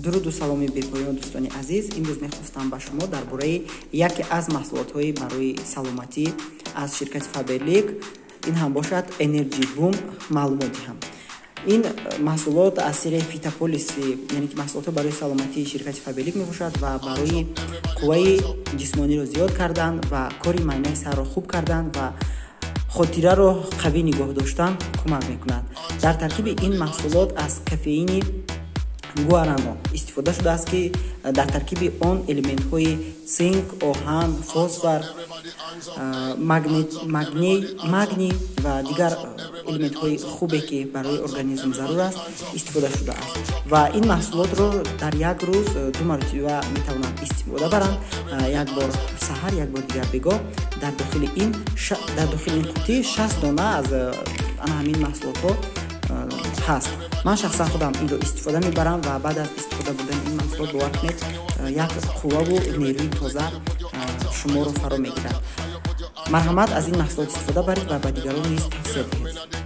Дуруду саломи бепоён, дӯстони азиз. Имрӯз мехостам ба шумо дар бораи яке аз маҳсулотҳои барои саломатӣ аз ширкати Фаберлик, ин ҳам бошад Energy Boom, маълумот диҳам. Ин маҳсулот аз серияи Фитополис, яъне ки маҳсулотҳо барои саломатии ширкати Фаберлик мебошад ва барои қувваи ҷисмониро зиёд кардан ва кори майнаи сарро хуб кардан ва хотираро қавӣ нигоҳ доштан кӯмак мекунад. Дар таркиби ин маҳсулот аз кофеини гуарано истифода шудааст, ки дар таркиби он элементҳои цинк, оҳан, фосфор, магний ва дигар элементҳои хубе, ки барои организм зарур аст, истифода шудааст. Ва ин маҳсулотро дар як рӯз ду маротиба метавонанд истифода баранд: як бор саҳар, як бор дигар бегоҳ. Дар дохили ин қуттӣ 60 дона аз ана ҳамин маҳсулотҳо ҳаст. Ман шахсан худам инро истифода мебарам ва баъд аз истифода бурдани ин маҳсулот, бовар кунед, як қувваву нерӯи тоза шуморо фаро мегирад. Марҳамат, аз ин маҳсулот истифода баред ва ба дигарон низ тавсия диҳед.